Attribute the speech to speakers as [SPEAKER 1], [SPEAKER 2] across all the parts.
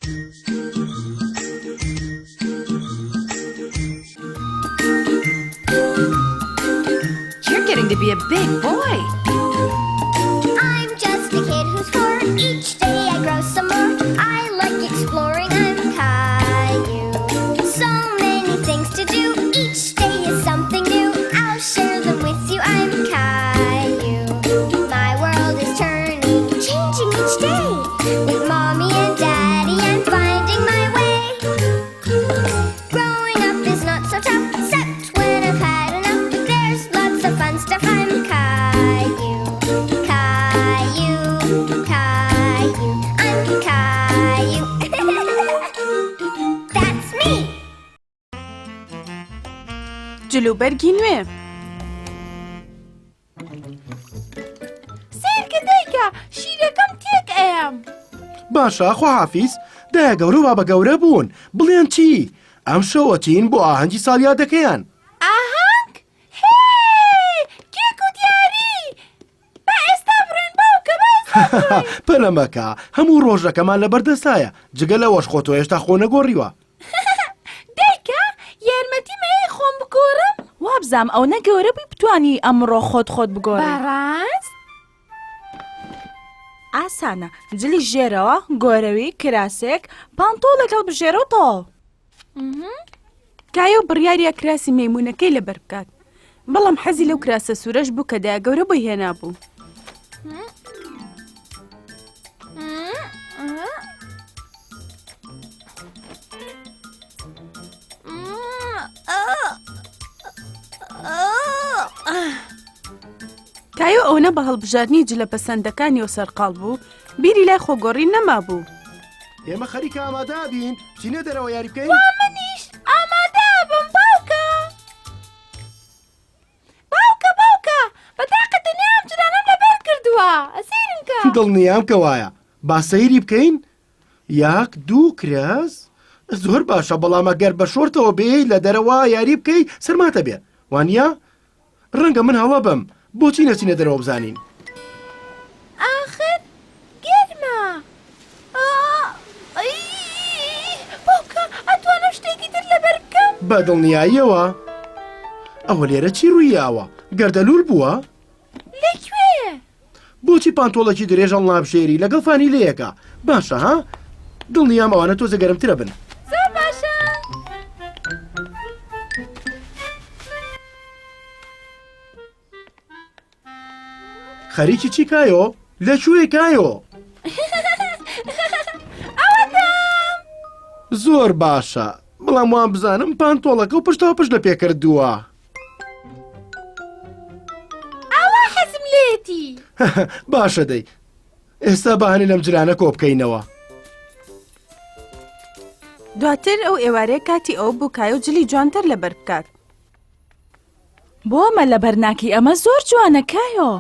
[SPEAKER 1] You're getting to be a big boy.
[SPEAKER 2] I'm just a kid who's four. Each day I grow some more. I like exploring. I'm Caillou. So many things to do. Each day is something new. I'll share them with you. I'm Caillou. My world is turning, changing each day. With mommy and daddy, I'm finding my way. Growing up is not so tough, except when I've had enough. But there's lots of fun stuff. I'm Caillou, Caillou, Caillou. I'm Caillou. That's me.
[SPEAKER 3] جلوبەرگی نوێ.
[SPEAKER 4] سەیرکە دایکە شیرەکەم تێک ئەیەم.
[SPEAKER 5] باشە خواحافیز دایە گەورە و بابە گەورە بوون بڵێن چی ئەم شەو ئەچین بۆ ئاهەنگی ساڵیادەکەیان.
[SPEAKER 4] ئاهەنگ؟ هێی کێک و دیاری با ئێستا بڕۆین باوکە با ئێستا بڕۆین.
[SPEAKER 5] پەلە مەکە هەموو ڕۆژەکەمان لەبەردەستایە جگە لەوەش خۆ تۆ هێشتا خۆ نەگۆڕیوە.
[SPEAKER 4] دایکە یارمەتیم ئەیەی خۆم بگۆڕم؟
[SPEAKER 3] وابزام ئەونە گەورە بووی بتوانی ئەمڕۆ خۆت خۆت بگۆڕی.
[SPEAKER 4] بەڕاست؟
[SPEAKER 3] ئاسانە جلی ژێرەوە گۆرەوی کراسێک پانتۆڵێک هەڵبژێرە و تەواو.
[SPEAKER 6] کایۆ بڕیاریا کراسی مەیمونەکەی لەبەر بکات بەڵام حەزی لەو کراسە سوورەش بوو کە دایە گەورە بۆی هێنابوو. کایۆ ئەونە بە هەڵبژاردنی جلە پەسەندەکانیەوە سەرقاڵ بوو بیری لای خۆگۆڕین نەمابوو.
[SPEAKER 5] ئێمە خەریکە ئامادە بین بچینە دەرەوە یاری بکەین.
[SPEAKER 4] وا منیش ئامادە بم باوکە. باوکە باوکە بە تاقە دنیا ئەم جلانەم لەبەر کردووە سەیرم کە.
[SPEAKER 5] دڵنیام کە وایە با سەیری بکەین یاک دوو کرەس زۆر باشە بەڵام ئەگەر بە شۆرتەوە بێی لە دەرەوە یاری بکەی سەرماتە بێ وانە ڕەنگە من هەڵە بم بۆچی نەچینە دەرەوە بزانین
[SPEAKER 4] ئاخر گەرمە باوکە ئەتوانم شتێکی تر لەبەر بکەم
[SPEAKER 5] بە دڵنیاییەوە ئەوە لێرە چی ڕوویاوە گەردەلوول بووە
[SPEAKER 4] لەکوێ
[SPEAKER 5] بۆچی پانتۆڵێکی درێژ هەڵنابژێری لەگەڵ فانیلەیەکە باشە ها دڵنیام ئەوانە تۆزە گەرمترە بن
[SPEAKER 4] زۆر باشە.
[SPEAKER 5] خەریکی چی کایۆ لە کوێ کایۆ
[SPEAKER 4] ئەوەتام
[SPEAKER 5] زۆر باشە بەڵام وام بزانم پانتۆڵەکە و پشتاو پشت لە پێکردووە
[SPEAKER 4] ئەوە حەزم لێتی.
[SPEAKER 5] باشە دەی ئێستا با هەنێ لەم جلانە کۆ بکەینەوە.
[SPEAKER 6] دواتر ئەو ئێوارەیە کاتی ئەوە بوو کایۆ جلی جوانتر لەبەر بکات.
[SPEAKER 3] بۆ ئەمە لەبەر ناکەی ئەمە زۆر جوانە کایۆ.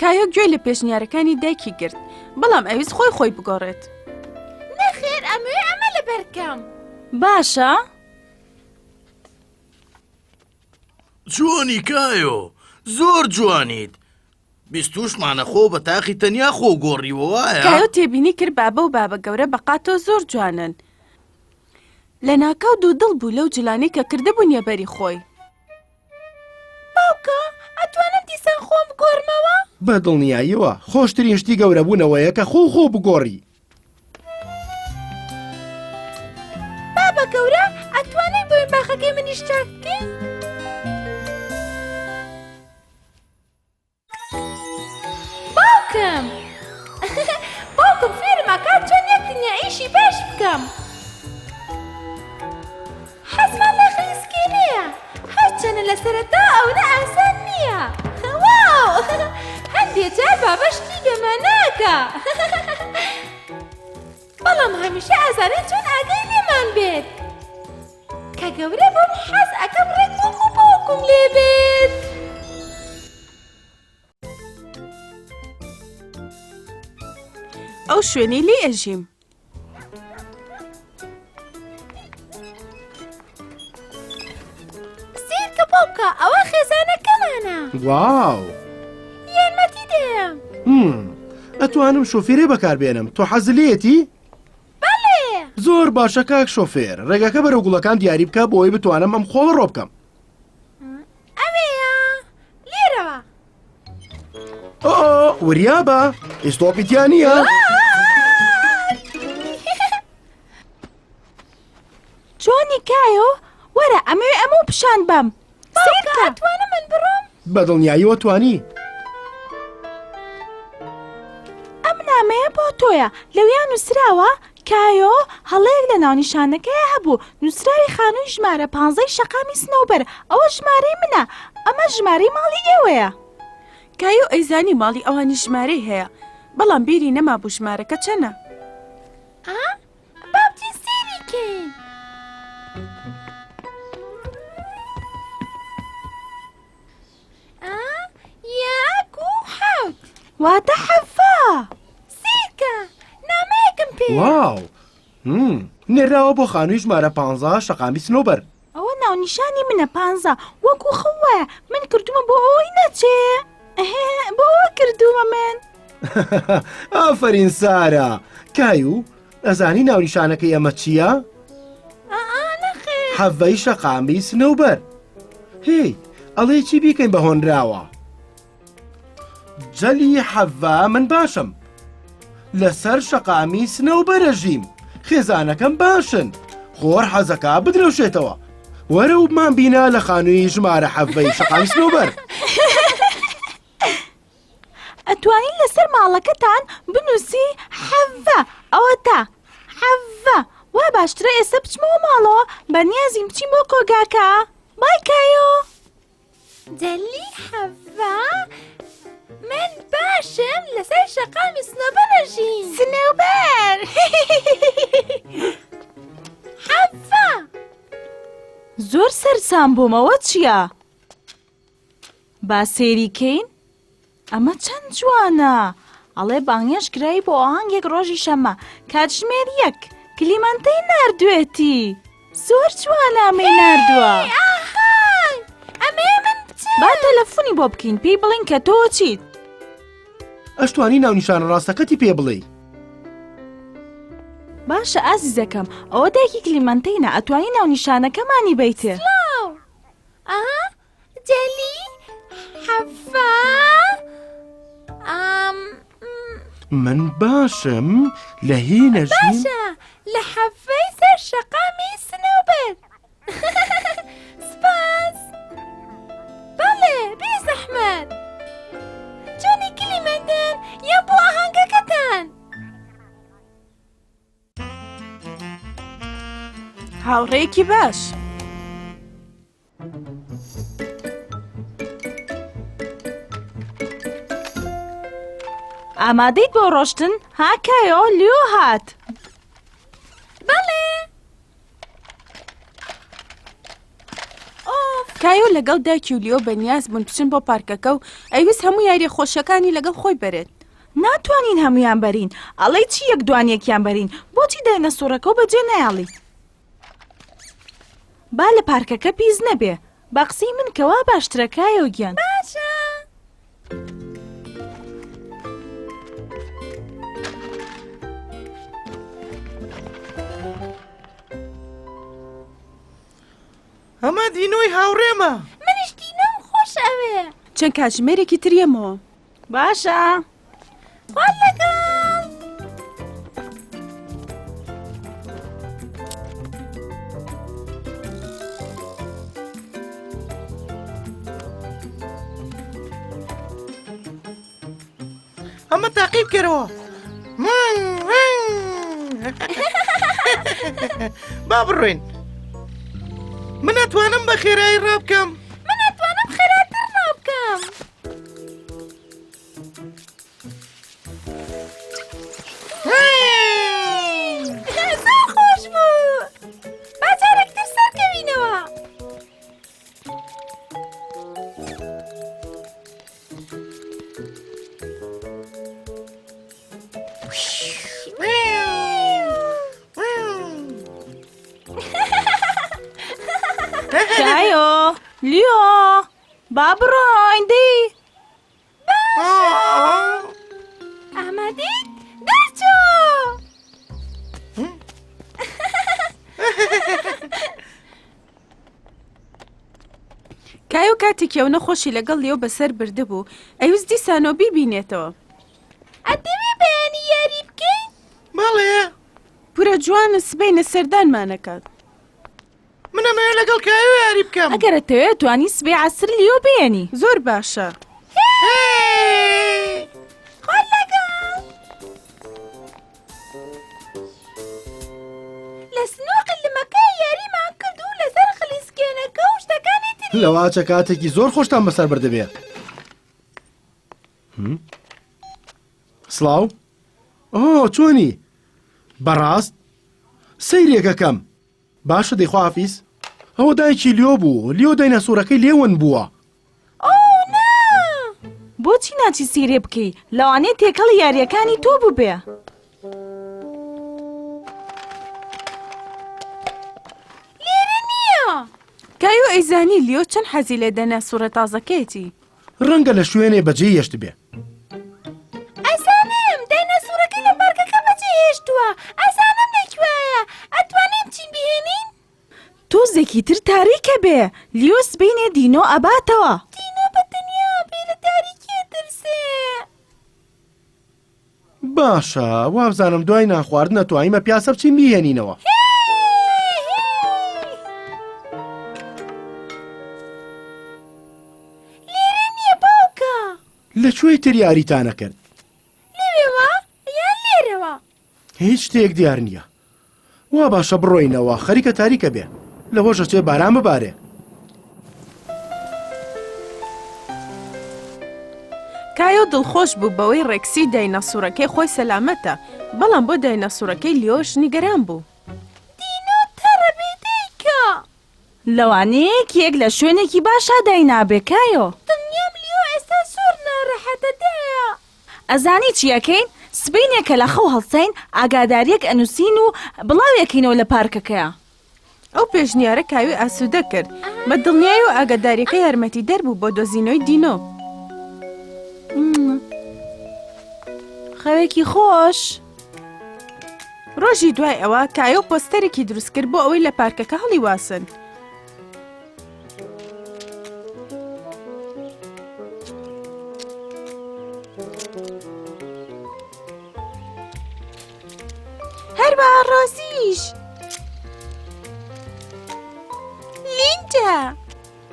[SPEAKER 6] کایۆ گوێی لە پێشنیارەکانی دایکی گرت بەڵام ئەویست خۆی خۆی بگۆڕێت.
[SPEAKER 4] نەخێر ئەمەوێ ئەمە لەبەر کەم.
[SPEAKER 3] باشە.
[SPEAKER 7] چۆنی کایۆ زۆر جوانیت بیستوشمانە خۆ بە تاقی تەنیا خۆ گۆڕیوە وایە؟
[SPEAKER 6] کایۆ تێبینی کرد بابە و بابە گەورە بە قاتۆ زۆر جوانن لەناکاو دوودڵ بوو لەو جلانەی کە کردبوونیە بەری خۆی.
[SPEAKER 4] باوکە ئەتوانم دیسان خۆم بگۆڕمەوە؟
[SPEAKER 5] بە دڵنیاییەوە خۆشترین شتی گەورەبوونەوەیە کە خۆو خۆ بگۆڕی.
[SPEAKER 4] بابە گەورە ئەتوانین بۆیەباخەکەی منیش چاک بکەین؟ باوکم باوکم فێرم ئەکات چۆن یەک دنیا ئیشی باش بکەم حەزمان لە خلیسکێنەیە هەرچەنە لە سەرەتا ئەونە ئاسان نییە واو هەندێ جار بابە شتی گەمە ناکا بەڵام هەمیشە ئەزانێت چۆن ئاگای لێمان بێت کە گەورە بووم حەز ئەکەم ڕێک وەکو باوکم لێ بێت.
[SPEAKER 6] ئەو شوێنەی لێی ئەژیم.
[SPEAKER 4] سیرکە باوکە ئەوە خێزانەکەمانە.
[SPEAKER 5] واو.
[SPEAKER 4] یارمەتی دەیەم.
[SPEAKER 5] ئەتوانم شۆفێرێ بەکاربێنم تۆ حەزت لێیەتی؟
[SPEAKER 4] بەڵێ.
[SPEAKER 5] زۆر باشە کاک شۆفێر، ڕێگاکە بەرەو گوڵەکان دیاری بکە بۆ ئەوەی بتوانم ئەم خۆڵە ڕۆ بکەم.
[SPEAKER 4] ئەوێیە، لێرەوە.
[SPEAKER 5] ئۆ، وریابە، ئیستۆپی تیا نییە.
[SPEAKER 3] چۆنی کایۆ؟ وەرە ئەمەوێ ئەمەو پیشان بەم. سەیرکە.
[SPEAKER 4] ئەتوانم من بڕۆم؟
[SPEAKER 5] بە دڵنیاییەوە توانی.
[SPEAKER 3] ئەم نامەیە بۆ تۆیە لەویا نووسراوە کایۆ هەڵەیەک لە ناونیشانەکەیا هەبوو نووسراوی خانووی ژمارە پانزەی شەقامی سنەوبەر ئەوە ژمارەی منە ئەمە ژمارەی ماڵی ئێوەیە.
[SPEAKER 6] کایۆ ئەیزانی ماڵی ئەوانی ژمارەی هەیە بەڵام بیری نەمابوو ژمارەکە چەنە.
[SPEAKER 4] ئا با بچین سەیری کەین. ئا یەک و حەوت.
[SPEAKER 3] واتە حەڤە.
[SPEAKER 4] سەیرکە نامەیەکم پێیە.
[SPEAKER 5] واو هم نێراوە بۆ خانووی ژمارە پانزە شەقامی سنەوبەر.
[SPEAKER 3] ئەوە ناونیشانی منە پانزە وەکو خەو وایە من کردومە بۆ ئەوەی نەچێ بۆ ئەوە کردومە من.
[SPEAKER 5] ئافەرین سارا کایو ئەزانی ناونیشانەکەی ئەمە چییە؟ حەڤەی شەقامی سنەوبەر هێی ئەڵێ چی بیکەین بە هۆنراوە جەلی حەڤە من باشم لەسەر شەقامی سنەوبەرە ژیم خێزانەکەم باشن خۆر حەزەکە بدرەوشێتەوە وەرە و بمان بینا لە خانووی ژمارە حەڤەی شەقامی سنەوبەر.
[SPEAKER 3] ئەتوانین لەسەر ماڵەکەتان بنووسی حەڤە ئەوەتا حەڤە وا باشترە ئێستا بچمەوە ماڵەوە بەنیازین بچین بۆ کۆگاکە بای کایۆ.
[SPEAKER 4] جەلی حەڤە من باشم لەسەر شەقامی سنەوبەر ئەژیم.
[SPEAKER 3] سنەوبەر
[SPEAKER 4] حەڤە.
[SPEAKER 3] زۆر سەرسام بووم ئەوە چییە؟ با سەیری کەین ئەمە چەند جوانە ئەڵێ بانگێش کرای بۆ ئاهەنگێک ڕۆژی شەممە کاتژمێر یەک کلیمەنتەی ناردوێتی زۆر جوانە ئەمەی ناردووە
[SPEAKER 4] ئەمەیە من بچم
[SPEAKER 3] با تەلەفۆنی بۆ بکەین پێی بڵین کە تۆ چیت
[SPEAKER 5] ئەشتوانی ناونیشانە ڕاستەکەتی پێ بڵێی.
[SPEAKER 3] باشە ئازیزەکەم ئەوە دایکی کلیمەنتەینە ئەتوانی ناونیشانەکەمانی بەیتێ.
[SPEAKER 4] سڵاو ئەها جەلی حەفا ئام
[SPEAKER 5] من باشم لە هینە ژیم
[SPEAKER 4] باشە لە حەفەی سەر شەقامی سنەوبەر سپاس بەڵێ بێ زەحمەت چۆنی کلیمەندن یان بۆ ئاهەنگەکەتان
[SPEAKER 6] هاوڕێیەکی باش.
[SPEAKER 3] ئامادەیت بۆ ڕۆشتن ها کایۆ لیۆ هات.
[SPEAKER 4] بەڵێ.
[SPEAKER 6] کایۆ لەگەڵ دایکی و لیۆ بەنیاز بوون بچن بۆ پارکەکە و ئەیویست هەموو یاریە خۆشەکانی لەگەڵ خۆی بەرێت.
[SPEAKER 3] ناتوانین هەموویان بەرین ئەڵێی چی یەک دوان یەکیان بەرین بۆچی داینەسۆڕەکە و بەجێ نایەڵی با لە پارکەکە پیس نەبێ بە قسەی من کەوا باشترە کایۆ گیان.
[SPEAKER 4] باشە.
[SPEAKER 7] ئەمە دینۆی هاوڕێمە.
[SPEAKER 4] منیش دینۆم خۆش ئەوێ.
[SPEAKER 6] چەند کاتژمێرێکی تر یەمەوە.
[SPEAKER 3] باشە.
[SPEAKER 4] خوات لەگەڵ.
[SPEAKER 7] ئەمە تاقی بکەرەوە. با بڕۆین. من ئەتوانم بە خێرایی ڕابکەم.
[SPEAKER 4] من ئەتوانم خێراتر ڕابکەم. زۆر خۆش بوو. با جارێکتر سەرکەوینەوە.
[SPEAKER 3] کایۆ لیۆ با بڕۆین دەی.
[SPEAKER 4] ئامادەیت دەرچۆ.
[SPEAKER 6] کایۆ کاتێکی ئەونە خۆشی لەگەڵ لیۆ بەسەر بردبوو، ئەیوست دیسانەوە بیبینێتەوە.
[SPEAKER 4] ئەتەوێ بەیانی یاری بکەین؟
[SPEAKER 7] بەڵێ.
[SPEAKER 6] پورە جوانە سبەینێ سەردانمان ئەکات.
[SPEAKER 7] من ئەمەوێ لەگەڵ کایۆ یاری بکەم.
[SPEAKER 3] ئەگەر ئەتەوێ ئەتوانی سبەی عەسر لیۆ بێنی.
[SPEAKER 6] زۆر باشە.
[SPEAKER 7] هێی!
[SPEAKER 4] خوات لەگەڵ. لە سنوقی لمەکە یاریمان کرد و لەسەر خلیسکێنەکە و شتەکانی تری.
[SPEAKER 5] لەواچە کاتێکی زۆر خۆشتان بەسەر بردبێ. سڵاو ئۆ چۆنی بەڕاست سەیرێکەکەم باشە دەی خواحافیز ئەوە دایکی لیۆ بوو لیۆ دایناسۆرەکەی لێ ون بووە.
[SPEAKER 4] ئۆو نا!
[SPEAKER 3] بۆچی ناچی سەیرێ بکەی لەوانەیە تێکەڵی یاریەکانی تۆ بووبێ.
[SPEAKER 4] لێرە نییە.
[SPEAKER 6] کایۆ ئەیزانی لیۆ چەند حەزی لە دایناسۆرە تازەکەیەتی.
[SPEAKER 5] ڕەنگە لە شوێنێ بەجێی هێشتبێ.
[SPEAKER 4] ئەزانم دایناسۆرەکەی لە پارکەکە بەجێ هێشتووە ئەزانم لە کوێیە ئەتوانین بچین بیهێنین؟
[SPEAKER 3] تۆزێکی تر تاریکە بێ لیۆ سبەینێ دینۆ ئەباتەوە.
[SPEAKER 4] دینۆ بە تەنیا بێ لە تاریکی ئەترسێ.
[SPEAKER 5] باشە وابزانم دوای نان خواردن ئەتوانیمە پیاسە بچین بیهێنینەوە.
[SPEAKER 4] لێرە نییە باوکە.
[SPEAKER 5] لە کوێی تر یاریتان ئەکرد؟
[SPEAKER 4] لەوێوە یان لێرەوە؟
[SPEAKER 5] هیچ شتێک دیار نییە. وا باشە بڕۆینەوە خەریکە تاریکە بێ. لەوەش ئەچێ باران ببارێ.
[SPEAKER 6] کایۆ دڵخۆش بوو بەوەی ڕێکسی دایناسۆرەکەی خۆی سەلامەتە، بەڵام بۆ دایناسۆرەکەی لیۆش نیگەران بوو.
[SPEAKER 4] دینۆ تەڕە بێ دایکە.
[SPEAKER 3] لەوانەیە یەکێک لە شوێنێکی باشا داینابێ کایۆ.
[SPEAKER 4] دڵنیام لیۆ ئێستا زۆر ناڕەحەتە دایە.
[SPEAKER 3] ئەزانی چی ئەکەین؟ سبەینێ کە لە خەو هەڵساین ئاگاداریەک ئەنوسین و بڵاویەکەینەوە لە پارکەکەیا.
[SPEAKER 6] ئەو پێشنیارە کاوی ئاسوودە کرد. بە دڵنیایەوە ئاگاداریەکە یارمەتیدەر بوو بۆ دۆزینەوەی دینۆ.
[SPEAKER 3] خەوێکی خۆش.
[SPEAKER 6] ڕۆژی دوای ئەوە کایۆ پۆستەرێکی دروست کرد بۆ ئەوەی لە پارکەکە هەڵیواسن.
[SPEAKER 4] هەروەها ڕۆزیش. لیندا.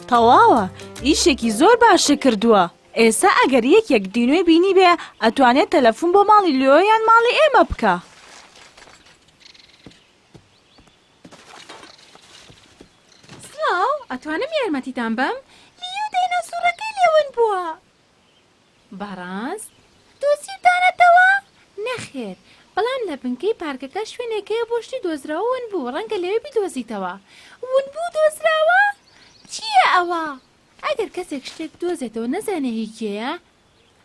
[SPEAKER 3] تەواوە ئیشێکی زۆر باشت کردووە. ئێستا ئەگەر یەکێک دینۆی بینیبێ ئەتوانێ تەلەفون بۆ ماڵی لیۆ یان ماڵی ئێمە بکا.
[SPEAKER 4] سڵاو، ئەتوانم یارمەتیتان بەم؟ لیۆ دایناسۆڕەکەی لێ ون بووە. بەڕاست؟ دۆزیوتانەتەوە؟ نەخێر، بەڵام لە بنکەی پارکەکە شوێنێک هەیە بۆ شتی دۆزراوە ونبوو، ڕەنگە لەوێ بیدۆزیتەوە. ونبوو دۆزراوە؟ چییە ئەوە؟ ئەگەر کەسێک شتێک بدۆزێتەوە نەزانێ هی کێیە،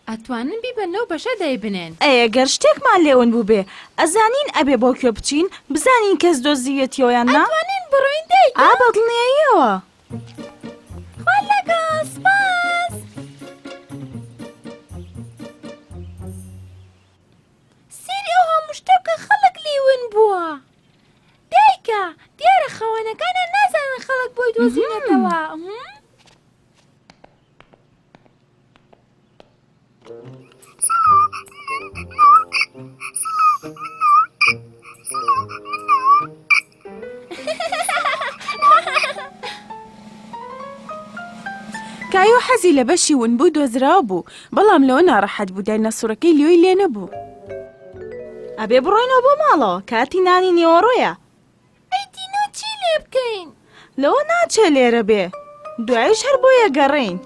[SPEAKER 4] ئەتوانن بیبەن لەو بەشە دایبنێن.
[SPEAKER 3] ئەی گەر شتێکمان لێ ون بووبێ ئەزانین ئەبێ بۆ کوێ بچین بزانین کەس دۆزیویەتیەوە یان نا؟
[SPEAKER 4] ئەتوانین بڕۆین دایکە؟
[SPEAKER 3] ئا بەدڵنیاییەوە.
[SPEAKER 4] خوا لەگەڵ سپاس. سەیری ئەو هەموو شتە بکە خەڵک لێی ون بووە. دایکە دیارە خاوەنەکانیان نازانن خەڵک بۆی دۆزیونەتەوە.
[SPEAKER 6] کایۆ حەزی لە بەشی ونبوو دۆزراوە بوو، بەڵام لەوە ناڕەحەت بوو دایناسۆرەکەی لیۆی لێ نەبوو.
[SPEAKER 3] ئەبێ بڕۆینەوە بۆ ماڵەوە کاتی نانی نیوەڕۆیە.
[SPEAKER 4] ئەی دینۆ چی لێ بکەین؟
[SPEAKER 3] لەوە ناچێ لێرە بێ دوایش هەر بۆیە گەڕێین.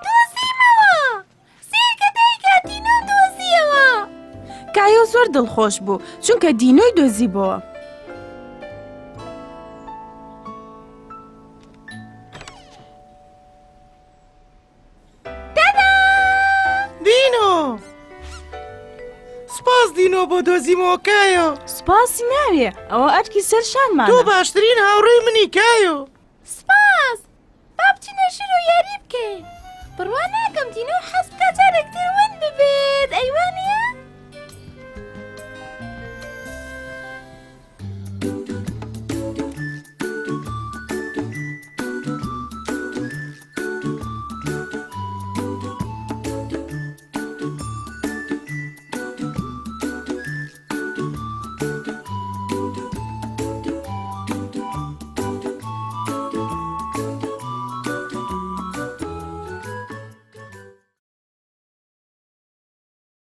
[SPEAKER 4] دۆزیمەوە! سەیرکە دایکە دینۆم دۆزیەوە.
[SPEAKER 6] کایۆ زۆر دڵخۆش بوو چونکە دینۆی دۆزیبۆوە.
[SPEAKER 7] دینۆ سپاس دینۆ بۆ دۆزیمەوە کایۆ
[SPEAKER 3] سپاسی ناوێ ئەوە ئەرکی سەر شانمانە
[SPEAKER 7] تۆ باشترین هاوڕێی منی کایۆ
[SPEAKER 4] سپاس با بچینە ژوور و یاری بکەین بڕوا ناکەم دینۆ حەز بکات جارێک تر ون ببێت ئەی وایە؟